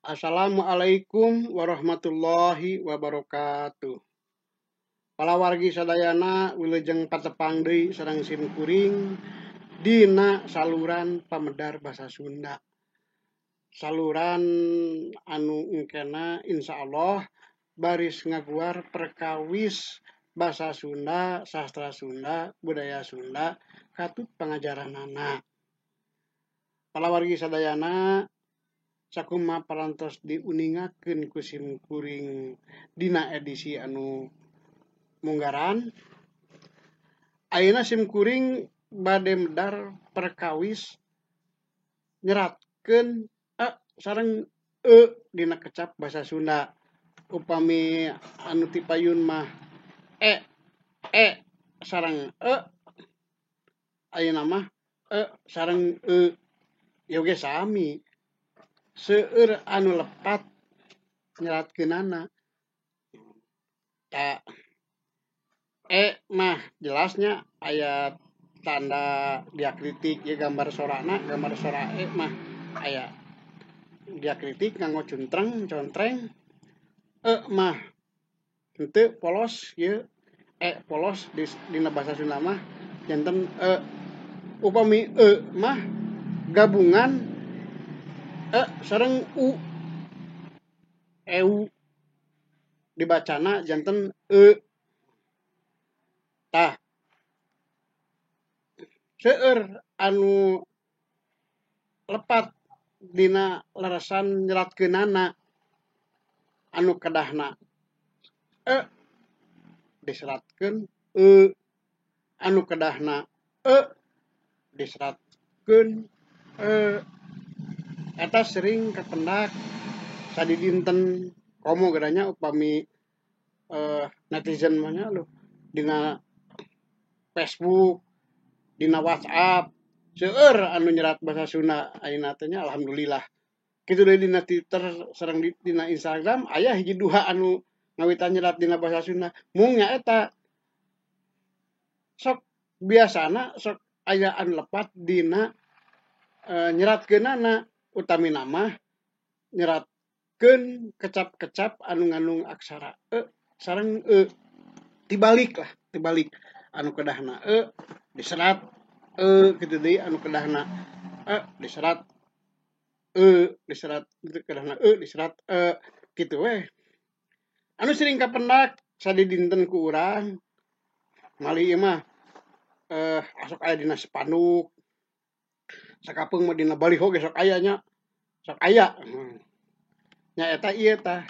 Assalamualaikum warahmatullahi wabarakatuh. Palawargi sadayana wilujeng patepang deui sareng sim kuring dina saluran pamedar basa Sunda. Saluran anu engkena insyaallah baris ngaguar perkawis basa Sunda, sastra Sunda, budaya Sunda katut pangajaranana. Palawargi sadayana sakumaha parantos diuningakeun ku sim kuring dina edisi anu munggaran. Ayeuna sim kuring bade medar perkawis nyeratkeun e sareng e dina kecap basa Sunda. Upami anu ti payun mah e e sareng e, ayeuna mah e sareng e. Ieu ge sami. Seueur anu lepat nyeratkeunana. Ta e mah jelasnya aya tanda diakritik ya gambar sorana, gambar sora e mah aya diakritik nganggo cuntreng, contreng. E mah henteu polos ieu, e polos dina basa Sunda mah janten e. Upami e mah gabungan e sareng u, eu dibacana janten e. Tah seueur anu lepat dina lerasan nyeratkeunana anu kedahna e diseratkeun e, anu kedahna e diseratkeun e. Eta sering kapendak sadidinten komo geranya upami netizen mah nya lho dina Facebook, dina WhatsApp seueur anu nyerat basa Sunda ayeuna teh nya alhamdulillah. Kitu deui dina Twitter sareng dina Instagram aya hiji dua anu ngawitan nyerat dina basa Sunda. Mung nya eta sok biasana sok aya anu lepat dina nyeratkeunana, utamina mah nyeratkeun kecap-kecap anu ngandung aksara e sareng e. Tibalik lah, tibalik anu kedahna e diserat e, kitu deui anu kedahna e diserat e, diserat kedahna e diserat e, kitu weh. Anu sering kapendak sadidinten ku urang mali ieu mah asok aya dina spanduk, sakapeung mah dina baliho ge sok aya nya, sok aya. Nya eta ieu tah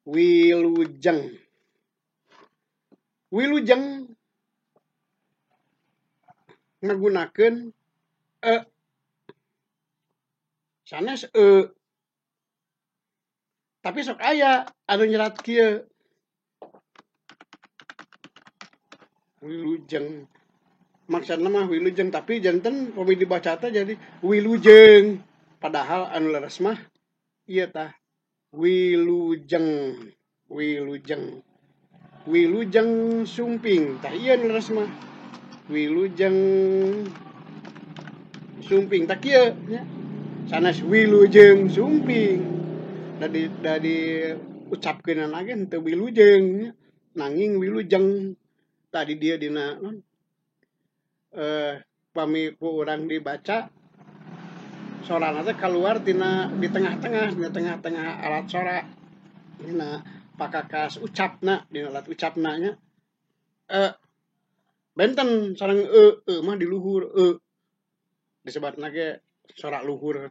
wilujeng. Wilujeng ngagunakeun e sanes e, tapi sok aya anu nyerat kieu wilujeng. Maksudna mah wilujeng tapi janten pami dibaca teh jadi wilujeng, padahal anu leres mah ieu tah wilujeng, wilujeng, wilujeng sumping. Tah ieu anu leres mah wilujeng sumping, tah kieu nya sanes wilujeng sumping. Da diucapkeunana ge henteu wilujeng nya, nanging wilujeng. Tadi dia dina pami ku urang dibaca sorana teh kaluar tina di tengah-tengah, di tengah-tengah alat sora dina pakakas ucapna, dina alat ucapna nya. Benten sareng e, e mah di luhur e, disebatna ge sora luhur,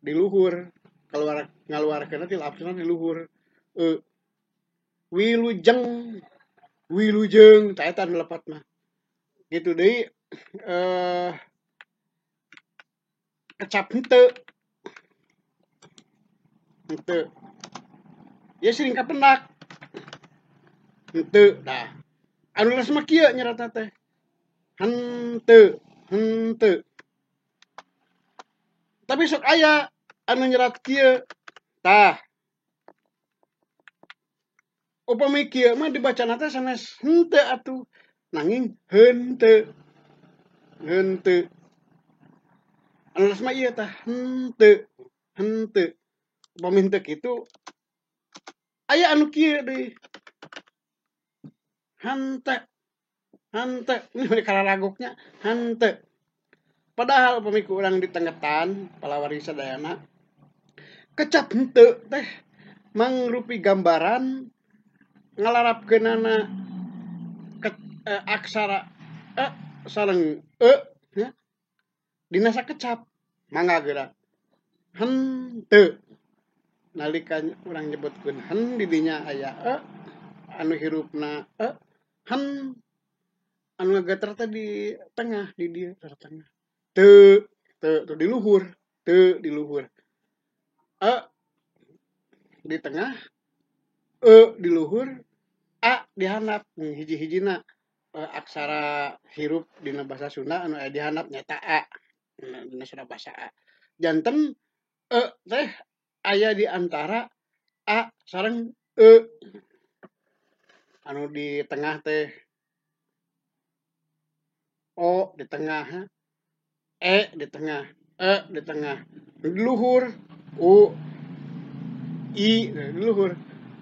di luhur keluar ngaluarkeunna ti lafzna di luhur e. Wilujeng, wilujeng tah eta anu lepat mah. Gitu deui kecap henteu. Henteu. Ya sering kapendak. Henteu tah. Anu leres mah kieu nyeratna teh. Henteu, henteu. Tapi sok aya anu nyerat kieu. Tah. Upami kieu mah dibacana teh sanes henteu atuh, nanging henteu, henteu. Anu leres mah ieu tah henteu. Henteu. Upami henteu kitu aya anu kieu deui. Henteu. Henteu. Ini kararagoknya henteu. Padahal upami ku urang ditenggetan palawari sadayana kecap henteu teh mangrupi gambaran ngalarapkeunana aksara e sareng e nya dina sakecap mangga geura henteu. Nalika urang nyebutkeun hen di dinya aya e anu hirupna e hen anu ngageter teh di tengah di dieu tengah teu teu di luhur teu di luhur e di tengah e di luhur a di handap hiji-hijina aksara hirup dina bahasa Sunda anu aya di handap nyaeta a dina surat bahasa a janten e teh aya di antara a sareng e anu di tengah teh o di tengah e di tengah e di tengah di luhur u i di luhur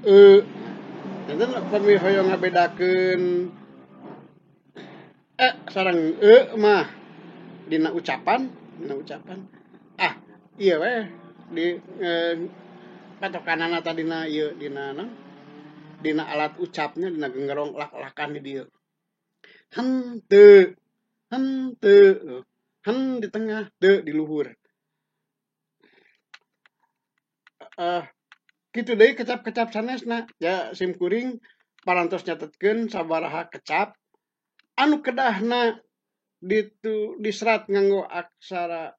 e. Janten upami hoyong ngabedakeun e sareng e mah dina ucapan ah ieu we di patokanana tadina ieu dina naon dina alat ucapnya dina genggerong lak-lakan di dieu henteu henteu hen di tengah teu di luhur. Kitu deui kecap-kecap sanesna ya sim kuring parantos nyatetkeun sabaraha kecap anu kedahna ditu diserat nganggo aksara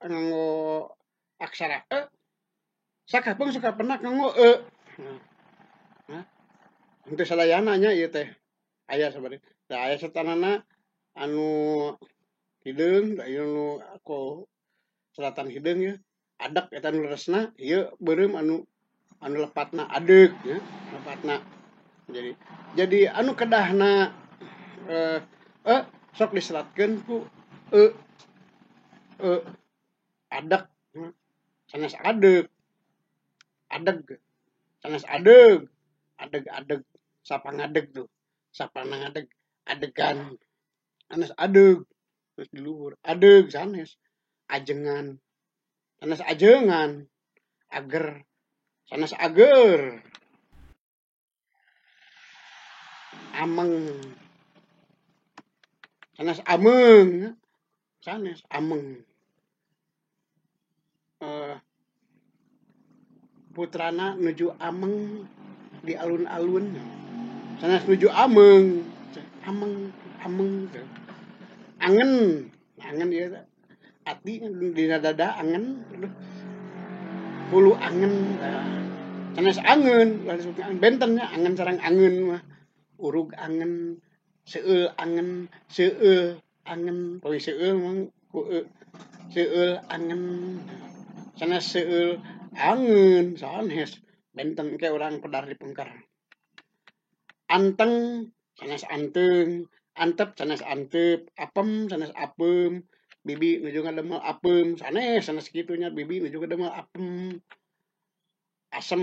e sakapeung suka penak nganggo e. Nah, henteu sadayana nya ieu teh aya sabari da aya setanana anu hideung da ieu nu aku selatan hideung ya adek eta nu leresna ieu beureum anu lepatna adek ya lepatna jadi anu kedahna sok diseratkeun ku e e adek sanes adek adeg sanes adeg adeg adeg sapa ngadeg tuh sapa ngadeg adegan sanes adeg terus di luhur adeg sanes ajengan sanes ajengan ager sanes ager ameng sanes ameng sanes ameng putrana nuju ameng di alun-alun sanes nuju ameng ameng ameng angen angen ieu ati dina dada angen hulu angen sanes angen benten nya angen sareng angen mah urug angen seueul angen seueul angen poe seueul mah ku e seueul angen sanes seueul angen sanes benten ke urang pedar di pengker anteng sanes anteung antep sanes antep apem sanes apem bibi nuju ngademel apem sanes sanes kitu nya bibi nuju ngademel apem asem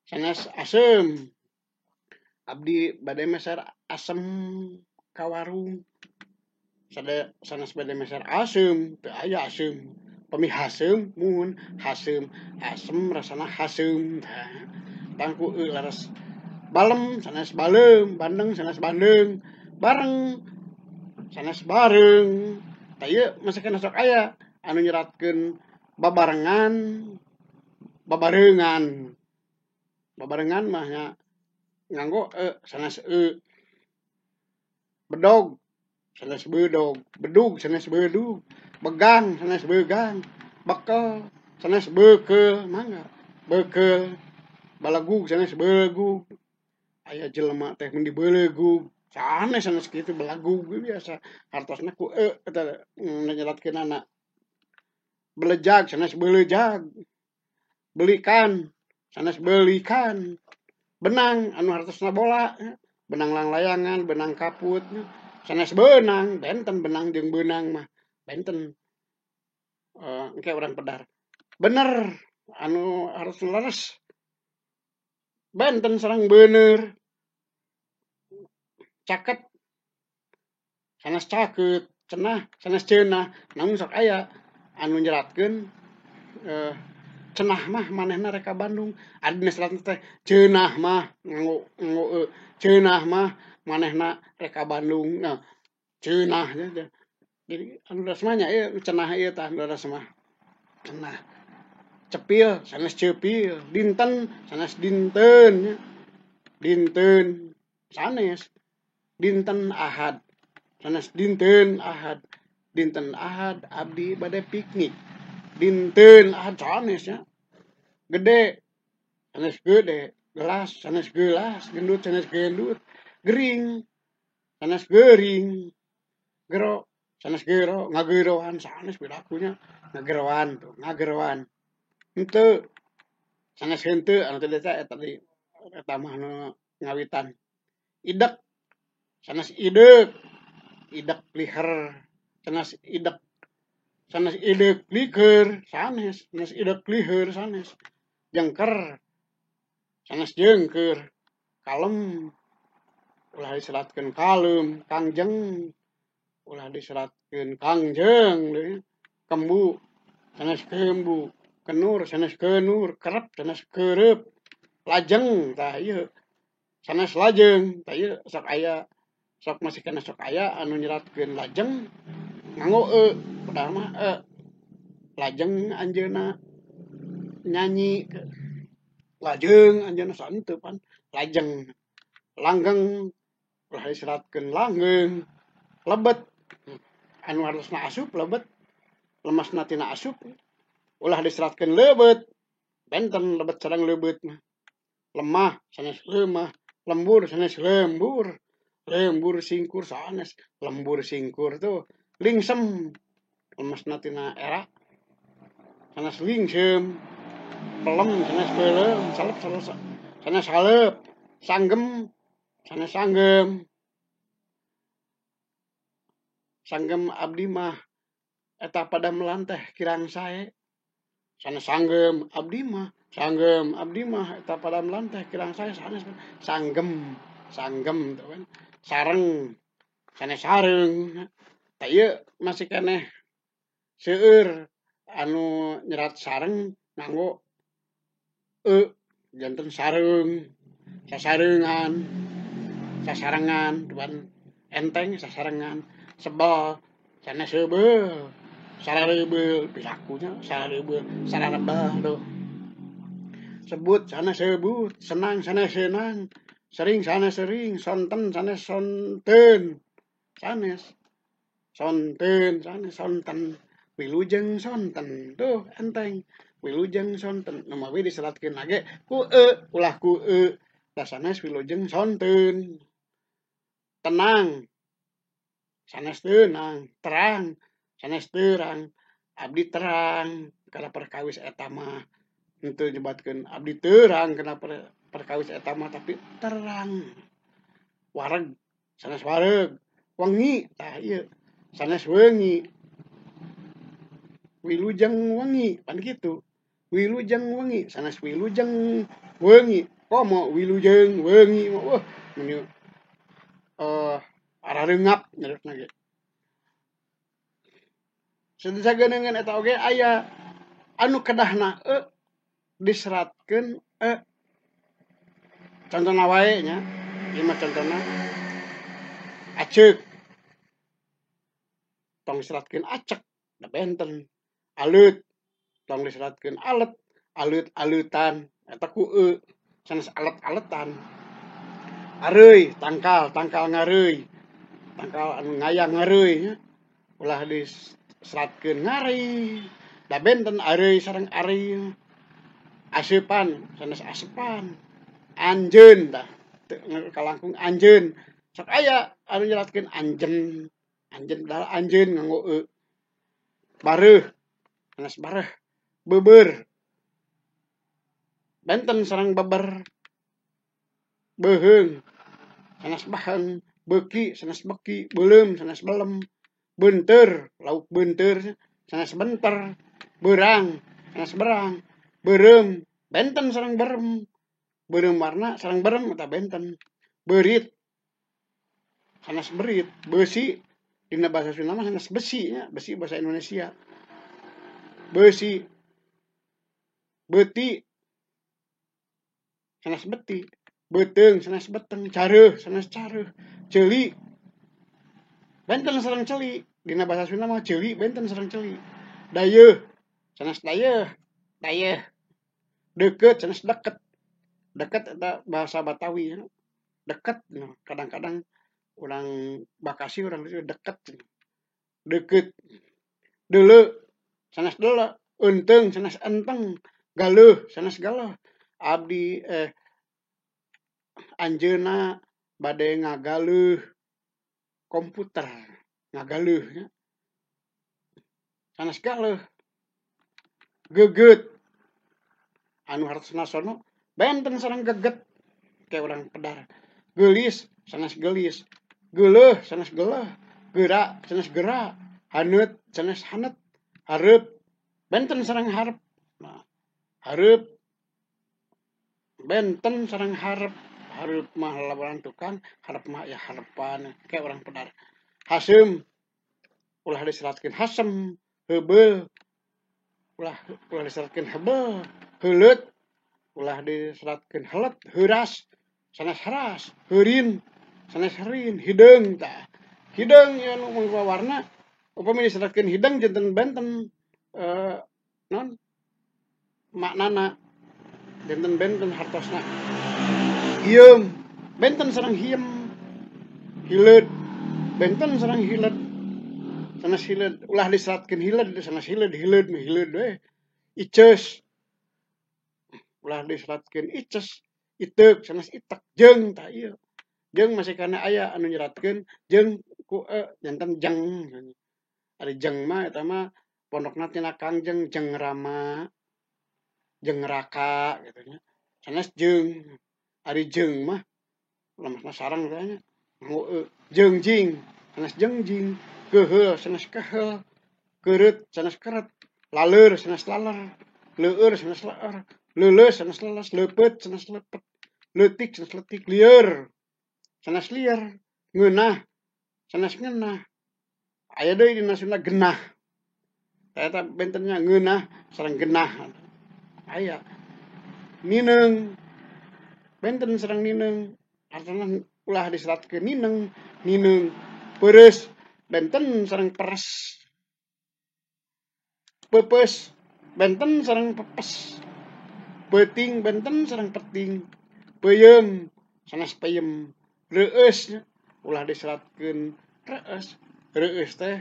sanes asem abdi bade meser asem ka warung sanes bade meser asem teu aya asem pami haseum muhun haseum asem rasana haseum tangku e laras balem sanes balem bandeng sanes bandeng bareng sanes bareng tah ieu masih sok aya anu nyeratkeun babarengan babarengan babarengan mah nya nganggo e sanes e bedog sanes bedog bedug sanes bedug begang sanes begang bekel sanes bekel mangga bekel balagug sanes belegug aya jelema teh mun dibelegug sanes sanes kitu belagug biasa hartosna ku e eta nyeratkeunana belejag sanes belejag belikan sanes belikan benang anu hartosna bola benang langlayangan benang kaput sanes benang benten benang jeung benang mah benten engke urang pedar bener Anu harus leres. Benten sareng beuneur. Caket sanes caket, cenah sanes ceunah. Namun sok aya anu nyeratkeun cenah mah manehna rek ka Bandung. Ari dina seratna teh ceunah mah nganggo nganggo ceunah mah manehna rek ka Bandung. Nah, ceunah jadi anu leres mah nya ieu cenah ieu tah anu leres mah. Cenah. Cepil sanes cepil, dinten sanes dinten, dinten sanes, dinten Ahad sanes dinten Ahad, dinten Ahad abdi bade piknik, dinten Ahad sanes nya, gede sanes gede, gelas sanes gelas, gendut sanes gendut, gering sanes gering, gero sanes gero, ngageroan sanes pirakunya, ngageroan tuh, ngageroan. Henteu sanes henteu anu tadi teh eta di eta mah nu ngawitan. Idek sanes ideuk, idek liher sanes idek, sanes ideuk liker sanes, sanes idek liher sanes. Jengker sanes jengker, kalem ulah diseratkeun kalem, kangjeng ulah diseratkeun kangjeng deui, kembu sanes kembu. Kenur sanes kenur, kerep sanes kerep, lajeng tah ieu sanes lajeng tah ieu sok aya sok masih kana sok aya anu nyeratkeun lajeng nganggo e padahal mah e lajeng anjeunna nyanyi lajeng anjeunna saenteu pan lajeng langgeng ulah diseratkeun langgeng lebet anu harusna asup lebet lemesna tina asup ulah diseratkeun leubet benten lebet sareng leubet mah lemah sanes lemah, lembur sanes lembur, lembur singkur sanes lembur singkur tuh lingsem lemesna tina era sanes lingsem, pelem sanes pelem, salep sanes salep, sanggem sanes sanggem, sanggem abdi mah eta padamelan teh kirang sae. Sanes sanggem abdi mah, sanggem abdi mah eta padamelan teh kirang sae sanes sanggem, sanggem tuh kan. Sareng sanes sareng. Tah ieu masih keneh seueur anu nyerat sareng nganggo e janten sareung, sasareungan, sasarengan tuan enteng sasarengan, sebel sanes seubeuh. Sarareubeuh pirakunya, sarareubeuh, sararebel tuh. Sebut sanes sebut, senang sanes senang, sering sanes sering, sonten sanes sonten, sanes sonten sanes sonten, wilujeng sonten tuh enteng, wilujeng sonten. Nu mawi diseratkeun lage ku e, ulah ku e, da sanes wilujeng sonten. Tenang sanes tenang, terang sanes terang, abdi terang kana perkawis eta mah. Henteu nyebatkeun abdi terang kana perkawis eta mah tapi terang. Wareg sanes wareg, wengi tah ieu sanes wengi. Wilujeng wengi pan kitu. Wilujeng wengi sanes wilujeng wengi. Komo wilujeng wengi mah wah meni arareungap nyeratna ge. Sageungeun eta oge aya anu kedahna e diseratkeun e. Contona wae nya, ieu mah contona aceuk. Tong diseratkeun acek, da benten. Aleut tong diseratkeun alet, aleut-aleutan eta ku e sanes alet-aletan. Areuy tangkal, tangkal ngareuy. Tangkal anu ngayang ngareuy nya. Ulah diseratkeun ngari, da benten areuy sareng ari. Aseupan sanes asepan. Anjeun tah kalangkung anjeun. Sok aya anu nyeratkeun anjen, anjen padahal anjeun nganggo e. Bareuh sanes bareuh, beubeur benten sareng beber. Beuheung sanes baheung, beuki sanes beki, beuleum sanes belem. Beunteur, lauk beunteur sanes benter, beurang sanes berang, Beureum benten sareng berem. Beureum warna sareng berem eta benten. Beurit sanes berit. Beusi dina bahasa Sunda mah sanes besi nya, besi bahasa Indonesia. Beusi. Beuti sanes beti. Beuteung sanes beteng. Careuh sanes careuh. Ceuli benten sareng celi. Dina bahasa Sunda mah ceuli benten sareng celi. Dayeuh sanes dayeuh, dayeuh. Deukeut sanes deket. Deket eta bahasa Batawi nya. Deket kadang-kadang orang Bekasi orang itu deket. Deukeut. Deuleu sanes deuleu. Eunteng sanes enteng. Galeuh sanes galeuh. Abdi anjeunna bade ngagaleuh komputer, ngagaleuh nya. Sanes galeuh. Geget anu hartosna sono benten sareng geget kayak orang pedar. Geulis sanes geulis. Geuleuh sanes geuleuh. Geura sanes gera. Haneut sanes hanet. Hareup benten sareng harep. Nah, hareup benten sareng harep. Hareup mah laporan tukang, harep mah ya harepan kayak orang pedar. Haseum ulah diseratkeun hasem. Heubeul ulah ulah diseratkeun hebel. Heuleut ulah diseratkeun helet. Heuras sanes heras. Heurin sanes herin. Hideung tah. Hideung ieu nu mangrupa warna upami diseratkeun hideung janten benten non maknana janten benten hartosna. Hieum benten sareng hiem. Hileud benten sareng hileud. Sanes hileud ulah diseratkeun hileud sanes hileud, hileud mah hileud we. Iceus ulah diseratkeun ices. Iteuk sanes itek. Jeung tah ieu. Jeung masih kana aya anu nyeratkeun jeung ku e janten jeng. Ari jeng mah eta mah pondokna tina Kangjeng, Jeng Rama, Jeng Raka gitu nya. Sanes jeung. Ari jeung mah lemahna sareng teh nya. Nganggo e. Jeung jing sanes jeung jing. Keuheul sanes keheul. Keureut sanes keret. Laleur sanes laler. Leueur sanes leueur. Leuleus sanes leles. Leupeut sanes lepet. Leutik sanes letik. Lieur sanes lieur. Ngeunah sanes ngeunah. Aya deui dina Sunda genah. Eta bentennya ngeunah sareng genah. Aya. Nineung benten sareng nineung. Artosna ulah diseratkeun nineng, nineung. Peureus benten sareng peres. Peupeus benten sareng pepes. Peuting benten sareng peting. Peuyeum sanes peyem. Reueus ulah diseratkeun reueus. Reueus teh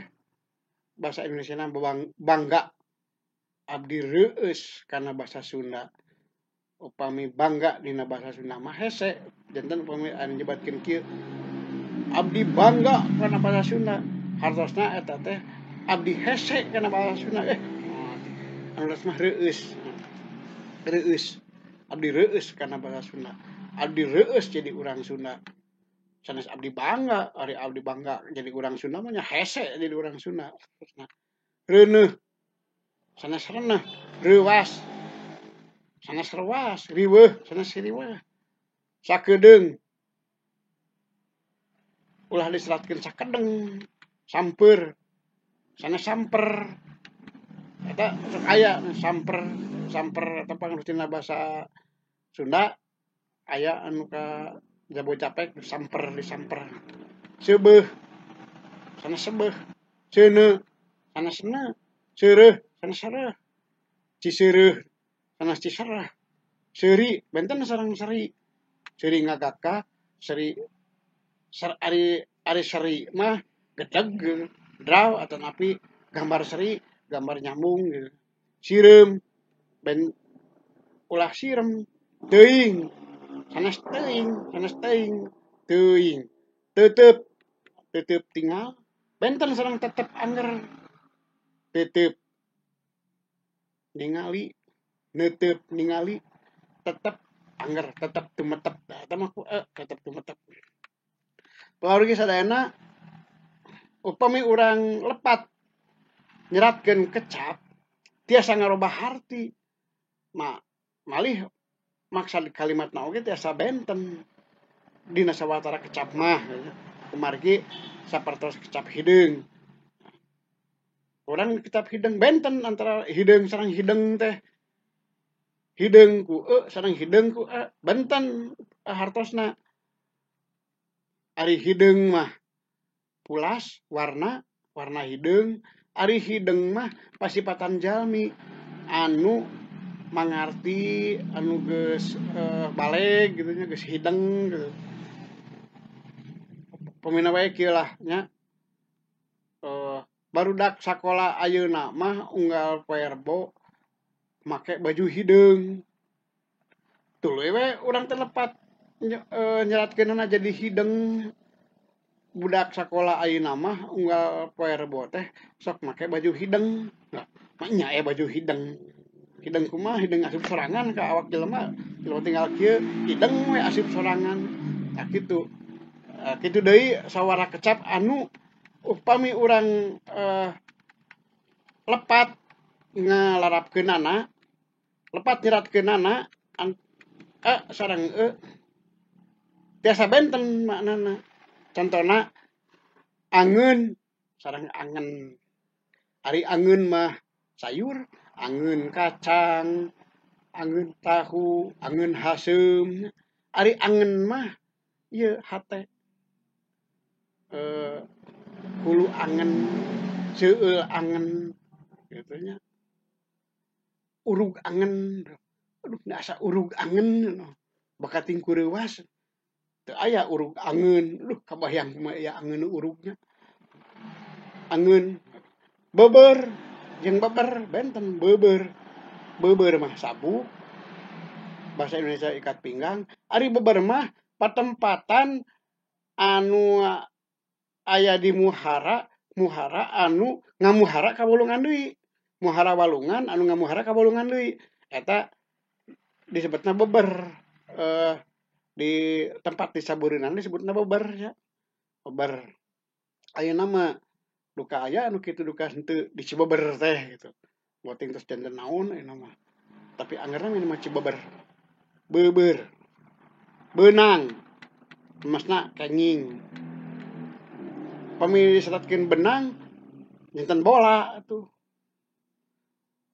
bahasa Indonesiana bangga. Abdi reueus kana bahasa Sunda. Upami bangga dina bahasa Sunda mah hese. Janten upami anu nyebatkeun kieu abdi bangga kana bahasa Sunda. Hartosna eta teh abdi hese kana bahasa Sunda. Anu leres mah reueus. Reueus. Abdi reueus kana bahasa Sunda. Abdi reueus jadi urang Sunda. Sanes abdi bangga, ari abdi bangga jadi urang Sunda mah nya hese jadi urang Sunda. Reuneuh sanes reuneuh. Reuwas sanes rewas. Riweuh sanes riweuh. Sakedeung ulah diseratkeun sakedeng. Samper sanes samper. Eta sok aya samper, samper eta pangrustina bahasa Sunda aya anu ka Jabodecapek samper disamper. Seubeuh sanes sebeuh. Seuneu sanes seuneu. Seureuh sanes sereuh. Ciseureuh sanes cisereuh. Seuri benten sareng seri. Seuri ngagakah, seri ser, ari ari seri mah gedeg draw atau napi gambar seri, gambar nyambung gitu. Sireum ben ulah sirem. Teuing sanes teuing, sanes teuing, teuing. Tetep tetep tinggal benten sareng tetep angger. Tetep ningali, netep ningali, tetep angger, tetep tumetep. Eta mah ku tetep tumetep. Pawargi sadayana upami urang lepat nyeratkeun kecap tiasa ngarobah harti. Ma malih maksad kalimatna oge tiasa benten dina sawatara kecap mah kumargi sapertos kecap hideung. Urang kecap hideung benten antara hideung sareng hideung teh. Hideung ku e sareng hideung ku e benten hartosna. Ari hideung mah pulas warna warna hideung, ari hideung mah pasipatan jalmi anu mangarti anu geus baleg gitu nya geus hideung gitu. Pamina wae kieu lah nya. Barudak sakola ayeuna mah unggal poe Rebo make baju hideung. Tuluy we urang teh lepat nyeratkeunana jadi hideung. Budak sakola ayeuna mah unggal poe Rebo teh sok make baju hideung. Nah, nya baju hideung. Hideung kumaha hideung asup sorangan ka awak jelema. Jelema tinggal kieu hideung we asup sorangan. Tah kitu. Kitu deui sawara kecap anu upami urang lepat ngalarapkeunana, lepat nyeratkeunana e sareng e tiasa benten maknana. Contona angeun sareng angen. Ari angeun mah sayur, angeun kacang, angeun tahu, angeun haseum. Ari angen mah ieu hate. Hulu angen, seueul angen gitu nya. Urug angen. Aduh, asa urug angen bakating kureuwas. Teu aya urug angeun. Aduh, kabayang kumaha aya angeun urugnya. Angeun beber jeung beber benten beber. Beber mah sabuk. Bahasa Indonesia ikat pinggang. Ari beber mah patempatan anu aya di muhara, muhara anu ngamuhara ka walungan deui. Muhara walungan anu ngamuhara ka walungan deui. Eta disebutna beber. Di tempat disabureunan disebutna beber nya. Beber. Ayeuna mah duka aya anu kitu duka henteu di Cibeber teh gitu. Boting terus janten naon ayeuna mah. Tapi anggerna mah Cibeber. Beber. Beunang. Emasna kenging. Pami diseratkeun benang janten bola atuh.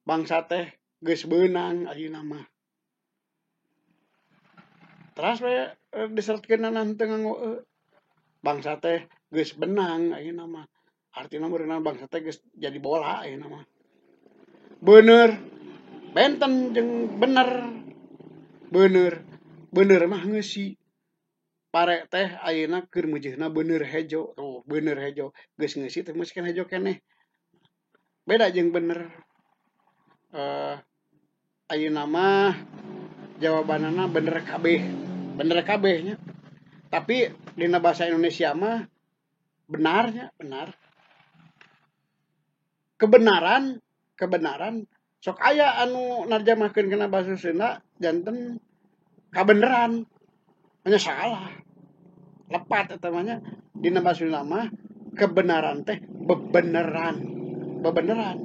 Bangsa teh geus beunang ayeuna mah. Teras we diseratkeunana henteu nganggo e. Bangsa teh geus benang ayeuna mah. Artina meureunna bangsa teh geus jadi bola ayeuna mah. Bener benten jeung bener. Bener. Bener mah ngeusi. Pare teh ayeuna keur meujeuhna bener hejo. Oh, bener hejo. Geus ngeusi teh meus hejo keneh. Beda jeung bener. Ayeuna mah jawabanana bener kabeh. Bener kabeh nya. Tapi dina bahasa Indonesia mah benarnya, benar. Kebenaran, kebenaran sok aya anu narjamahkeun kana bahasa Sunda janten kabeneran. Hanya salah. Lepat eta mah nya. Dina bahasa Sunda mah kebenaran teh bebeneran. Bebeneran.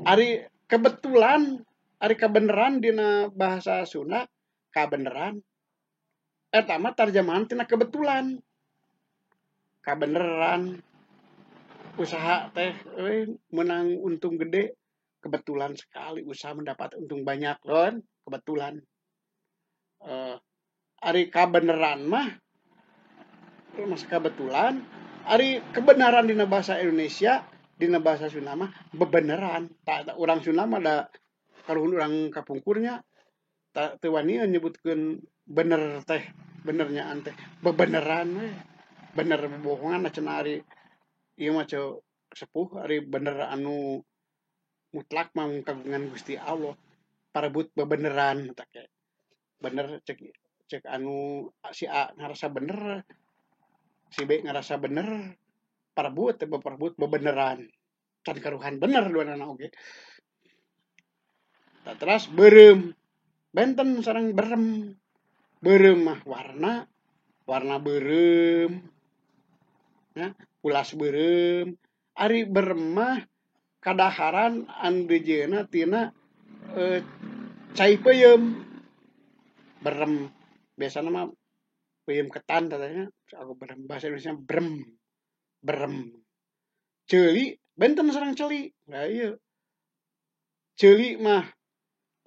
Ari kebetulan, ari kabeneran dina bahasa Sunda kabeneran. Eta mah tarjamahan tina kebetulan. Kabeneran. Usaha teh menang untung gede, kebetulan sekali usaha mendapat untung banyak loh, kebetulan. Ari kabeneran mah masa kebetulan, ari kebenaran dina bahasa Indonesia, dina bahasa Sunda mah bebeneran. Tak urang Sunda mah da karuhun urang kapungkurnya tak teu wani nyebutkeun bener teh, benernya teh bebeneran we. Bener bohongan cenah ari ieu mah ceu sepuh ari bener anu mutlak mah kagungan Gusti Allah. Parebut bebeneran tah ke. Bener cek anu si A ngarasa bener, si B ngarasa bener, parebut teh parebut bebeneran. Can karuhan bener duanana oge. Tah teras beureum. Benten sareng berem. Beureum mah warna, warna beureum. Ya, ulas beureum. Ari berem mah kadaharan anu dijieunna tina Cai peuyeum berem biasana mah peuyeum ketan katanya aku berem bahasa Indonesia brem berem. Ceuli benten sareng celi. Nah ieu ceuli mah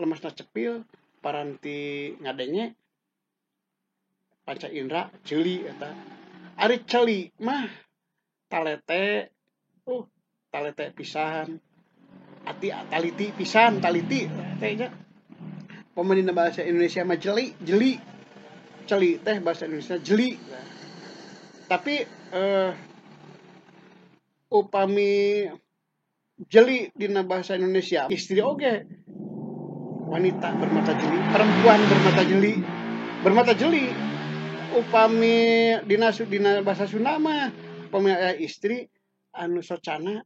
lemesna cepil paranti ngadenge panca indra ceuli eta. Ari celi mah talete talete pisan ati taliti pisan taliti teh nya. Pemerintah bahasa Indonesia mah jeli jeli celi teh bahasa Indonesia jeli. Tapi upami jeli dina bahasa Indonesia istri oge wanita bermata jeli, perempuan bermata jeli, bermata jeli. Upami dina bahasa Sunda mah upami aya istri anu socana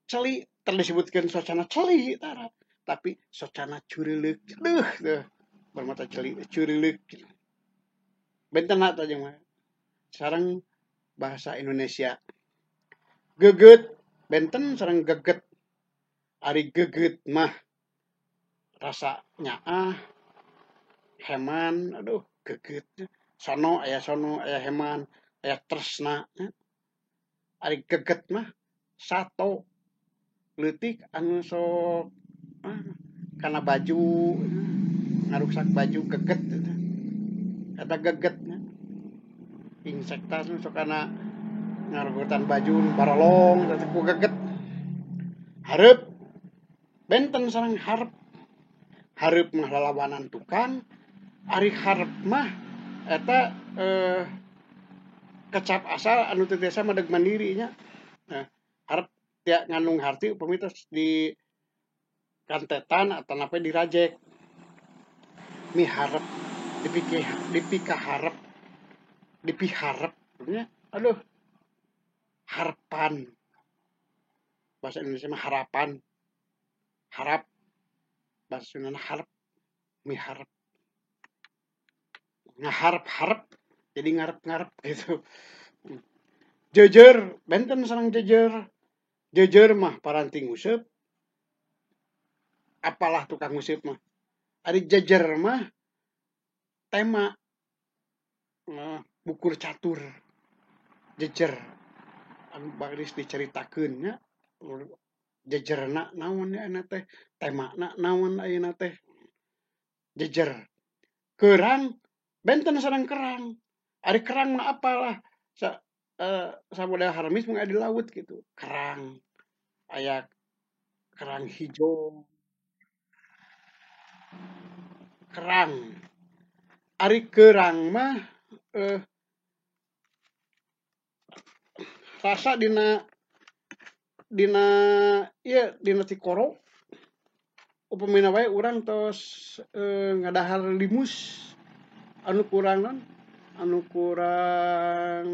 celi teu disebutkeun socana celi tara, tapi socana curileuk deuh teu bermata jeli curileuk. Benten tah jeung mah sareng bahasa Indonesia. Geget benten sareng geget. Ari geget mah rasa nyaah heman aduh geget sono aya heman aya tresna. Ari geget mah sato leutik anu sok kana baju ngaruksak baju geget eta geget insekta nu sok kana ngarugutan baju barolong eta ku geget. Hareup benten sareng harep. Hareup mah lalawanan tukang, ari harep mah eta kecap asal anu teu tiasa madeg mandiri nya. Nah, harep tia ngandung harti upami tos di kantetan atanapi dirajek. Miharep dipikaharep dipiharep nya. Aduh harapan bahasa Indonesia mah harapan harap bahasa Sunda harap miharep ngaharep-harep jadi ngarep-ngarep gitu. Jejer benten sareng jejer. Jejer mah paranti nguseup apalah tukang nguseup mah. Ari jejer mah tema bukur catur jejer anu baris diceritakeun nya jejerna naon ayeuna teh temana naon ayeuna teh jejer. Kerang benten sareng kerang. Ari kerang mah apalah samodel harmis mah di laut gitu. Kerang aya kerang hijau kerang. Ari kerang mah rasa dina dina ieu dina tikoro upamina wae urang tos ngadahar limus anu kurang non anu kurang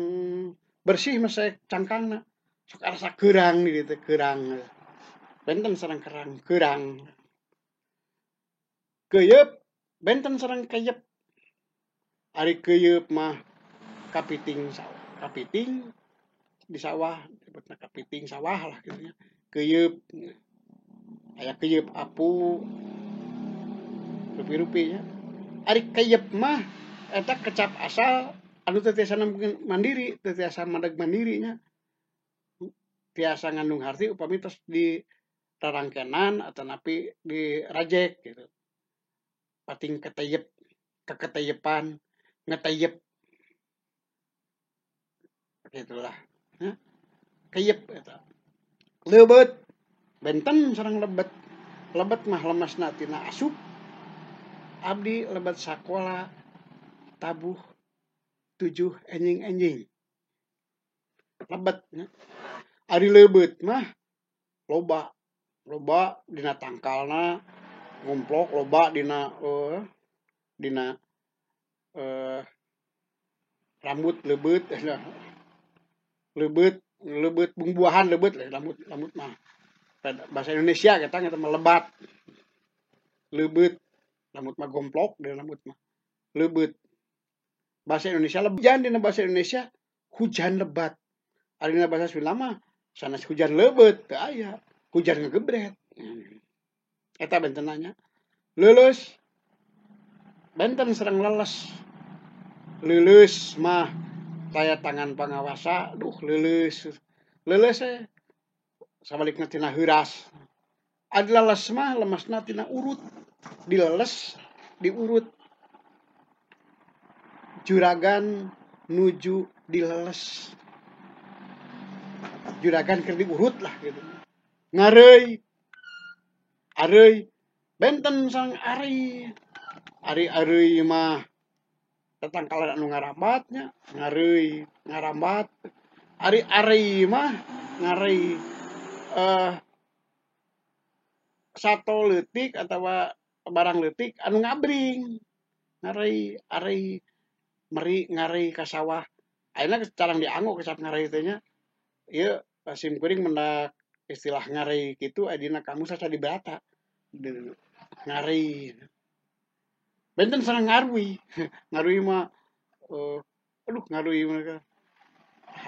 bersih mah saya cangkangna sok rasa kerang di dieu teh kerang benten sareng kerang kerang. Keuyeub benten sareng keyep. Ari keyeup mah kapiting sawah, kapiting di sawah disebutna kapiting sawah lah gitu nya. Keyeup aya keyeup apu rupi-rupi nya. Ari keyep mah eta kecap asal anu teu tiasa mandiri, teu tiasa madeg mandiri nya. Tiasa ngandung harti upami tos di rarangkenan atanapi di rajek gitu. Pating keteyep, keketeyepan, ngeteyep gitulah. Keyep eta. Leubet benten sareng lebet. Lebet mah lemesna tina asup. Abdi lebet sakola tabuh 7 enjing-enjing. Lebet nya. Ari leubet mah loba, loba dina tangkalna ngomplok, loba dina dina rambut leubet leubet leubet bungbuahan leubet lah rambut rambut mah bahasa Indonesia kita eta mah lebat leubet rambut mah gomplok dina rambut mah leubet. Bahasa Indonesia hujan dina bahasa Indonesia hujan lebat. Ari dina bahasa Sunda mah sanes hujan leubet teu aya, hujan ngegebret. Eta bentenna nya. Leuleus Benten sareng leles. Leuleus mah taya tangan pangawasa, duh leuleus. Leuleus sabalikna tina heuras. Ari leles mah lemesna tina urut. Dileles, diurut. Juragan nuju dileles. Juragan keur diurut lah gitu. Ngareuy. Areuy benten sareng ari. Ari areuy mah tatangkalan anu ngarambatnya, ngareuy ngarambat. Ari areuy mah ngareuy sato leutik atawa barang leutik anu ngabring. Ngareuy areuy meri ngareuy ka sawah. Ayeuna carang dianggo kecap ngareuy teh nya. Ieu sim kuring mendak istilah ngareuy kitu dina kamus asa diberata. Ngareuy. Benten sareng ngarui. Ngarui mah aduh ngarui mah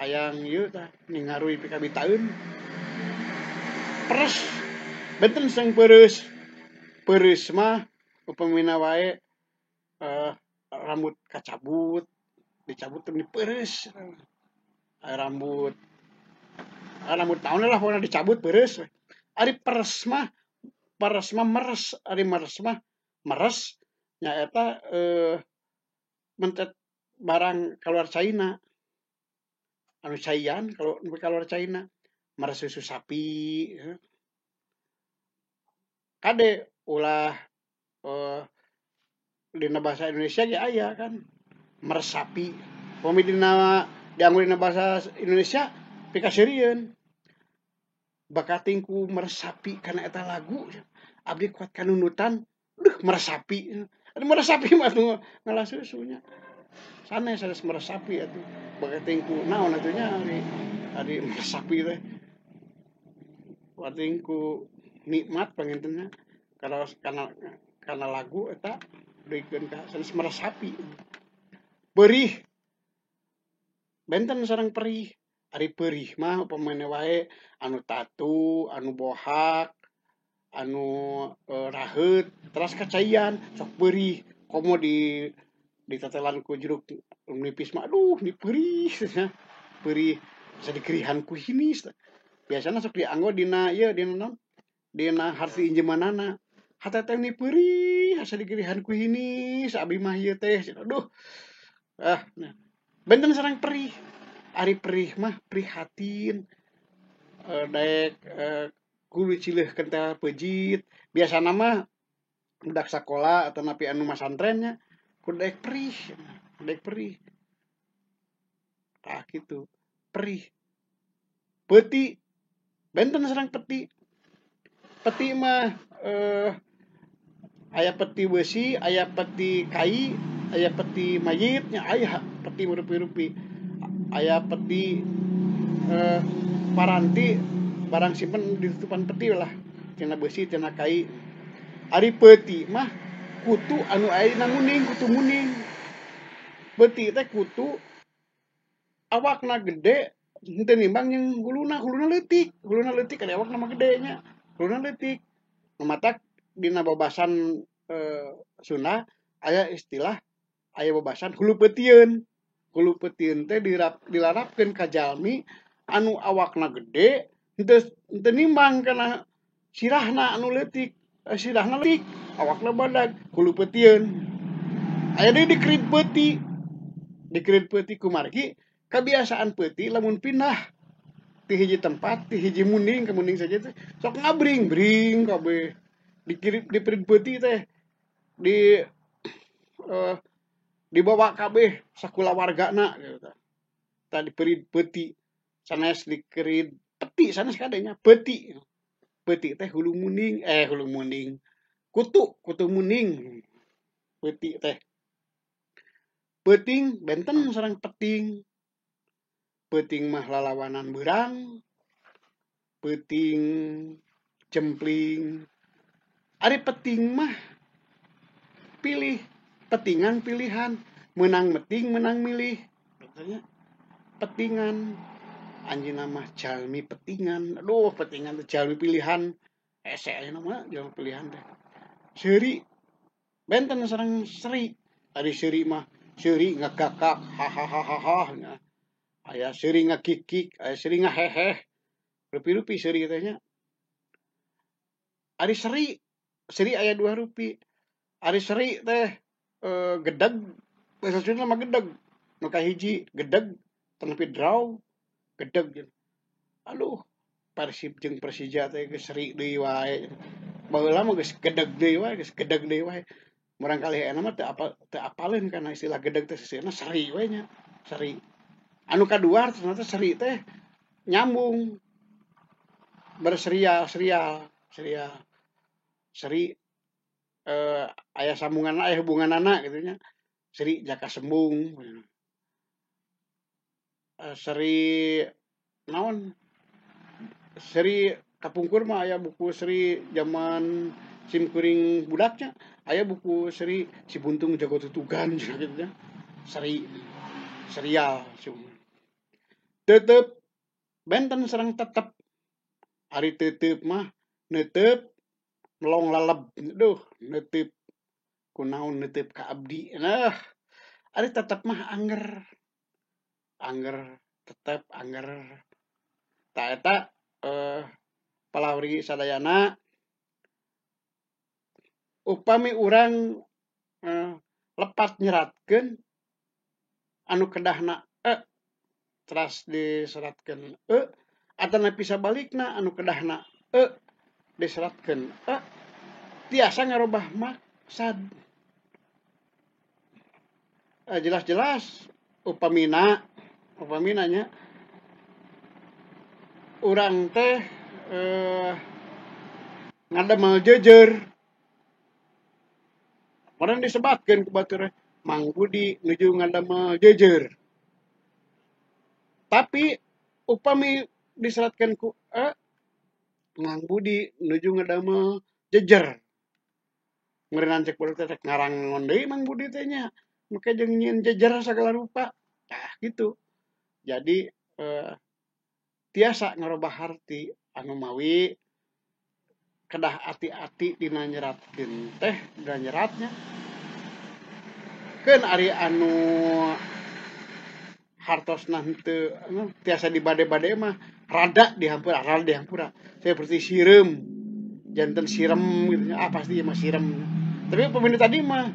hayang ieu tah ning ngarui pikabitaeun. Peres. Benten sareng peureus. Peureus mah upamina wae rambut kacabut, dicabut teh dipeureus. Rambut rambut naon lah pokona dicabut peureus. Ari peres mah meres, ari meres mah meres nyaeta mentet barang kaluar caina. Anu caian kalau kaluar caina, meres susu sapi. Kade ulah dina bahasa Indonesia ge aya kan meres sapi. Upami dina dianggo dina bahasa Indonesia pikaseurieun. Bakating ku meresapi kana eta lagu abdi kuat kanunutan duh meresapi. Aduh meresapi mah atuh ngalah susunya. Sanes sanes meresapi atuh. Bakating ku naon atuh nya ari meresapi teh. Bakating ku nikmat pangintenna kana lagu eta dugikeun ka sanes meresapi. Perih benten sareng perih. Ari perih mah upamana wae anu tatu, anu bohak, anu raheut, teras kacaian sok perih. Komo di ditetelan ku jeruk nipis mah aduh ni perih nya. Perih bisa dikerihan ku hinis. Biasana sok dianggo dina ieu dina naon? Dina harti injemanana. Hate teh ni perih asa dikerihan ku hinis abdi mah ieu teh. Aduh. Ah, nah. Benten sareng perih. Ari perih mah prihatin daek kudu cileuh kentel peujit. Biasana mah budak sakola atau napi anu masantren nya kudu daek perih, daek perih. Tah kitu, perih. Peuti benten sareng peti. Peti mah aya peti beusi, aya peti kai, aya peti mayit nya, aya peti rupi-rupi. Aya peti paranti barang simpen ditutupan peti lah tina beusi tina kai. Ari peti mah kutu anu aya dina nguning, kutu nguning. Peti teh kutu awakna gede henteu nimbang jeung huluna, huluna leutik ari awakna mah gede nya, huluna leutik. Nu matak dina babasan Sunda aya istilah aya babasan hulu peutieun. Hulu peutieun teh dilarapkeun ka jalmi anu awakna gede henteu nimbang kana sirahna anu leutik, sirahna leutik, awakna badag, hulu peutieun. Aya deui dikerid peuti. Dikerid peuti kumargi kabiasaan peuti lamun pindah ti hiji tempat ti hiji munding ka munding saja teh sok ngabring-bring kabeh. Dikirim diperid peuti teh di dibawa kabeh sakulawargana gitu. Tah diperid peuti sanes dikerid peti sanes kadenya peuti. Peuti teh hulu muning kutu kutu muning peuti teh. Peuting benten sareng peting. Peuting mah lalawanan beurang, peuting jempling. Ari peting mah pilih, petingan pilihan, menang meting menang milih. Katanya petingan. Anjeunna mah jalmi petingan. Aduh, petingan teh jalmi pilihan. Hese ayeuna mah jalmi pilihan teh. Seuri benten sareng seri. Ari seuri mah seuri ngakakak ha ha ha ha ha nya. Aya seuri ngakikik, aya seuri ngaheheh. Rupi-rupi seuri teh nya. Ari seri, seri aya dua rupi. Ari seri teh gedeg, bahasa Sunda mah gedeg. Nu kahiji gedeg tenepi draw, gedeg. Aduh, Persib jeung Persija teh geus seri deui wae. Baheula mah geus gedeg deui wae, geus gedeg deui wae. Murangkalih ayeuna mah teu apaleun kana istilah gedeg teh seseueurna seri we nya, seri. Anu kadua ternyata seri teh nyambung. Berserial, serial, serial. Seri aya sambunganna, aya hubunganana kitu nya. Seri Jaka Sembung. Seri naon? Seri kapungkur mah aya buku seri zaman sim kuring budak nya, aya buku seri Si Buntung Jago Tutugan cenah kitu nya. Seri serial tetep benten sareng tetep. Ari tetep mah neuteup melong laleb. Duh, neuteup kunaon neuteup ka abdi. Nah, ari tetep mah angger. Angger tetep angger. Ta eta palawari sadayana upami urang lepat nyeratkeun anu kedahna e teras diseratkeun e atanapi sabalikna anu kedahna e diseratkeun e tiasa ngarobah maksad. Jelas-jelas upamina nya urang teh ngadamel jejer. Orang disebatkeun ku batur Mang Budi nuju ngadamel jejer. Tapi upami diseratkeun ku e Mang Budi nuju ngadamel jejer. Meureunnan cek batur teh ngarang naon deui Mang Budi teh nya. Make jeung nyieun jejer sagala rupa. Tah gitu. Jadi tiasa ngarobah harti anu mawi kedah ati-ati dina nyeratkeun teh, dina nyeratnya. Keun ari anu hartosna henteu tiasa dibade-bade mah rada dihampura, rada dihampura. Seperti sireum, janten sirem gitu nya. Ah pasti mah sirem. Tapi upami tadi mah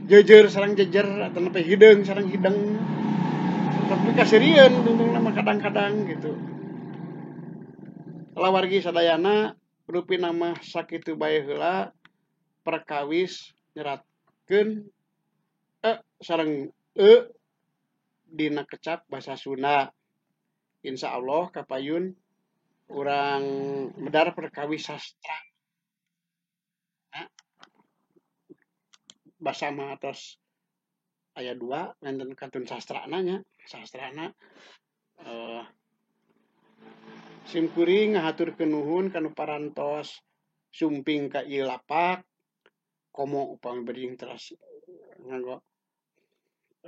jejer sareng jejer atanapi hideung sareng hideng. Tapi kaseurieun tungtungna mah kadang-kadang gitu. Lawargi sadayana rupina mah sakitu bae heula perkawis nyeratkeun e sareng e dina kecap basa Sunda. Insyaallah kapayun urang medar perkawis sastra. Basa mah atos aya dua nenten kantun sastrana nya, sastrana sim kuring ngahaturkeun nuhun kanu parantos sumping ka ieu lapak komo upami bade teras nganggo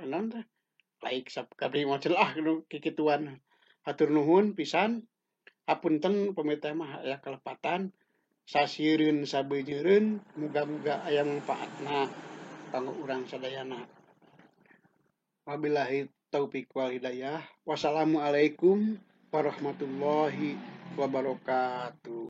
naon teh like subscribe macel ah nu kikituan. Hatur nuhun pisan. Hapunten upami teh mah aya kalepatan sasieureun sabeujereun muga-muga aya mangfaatna kanggo urang sadayana. Wabillahi taufik wal hidayah. Wassalamualaikum warahmatullahi wabarakatuh.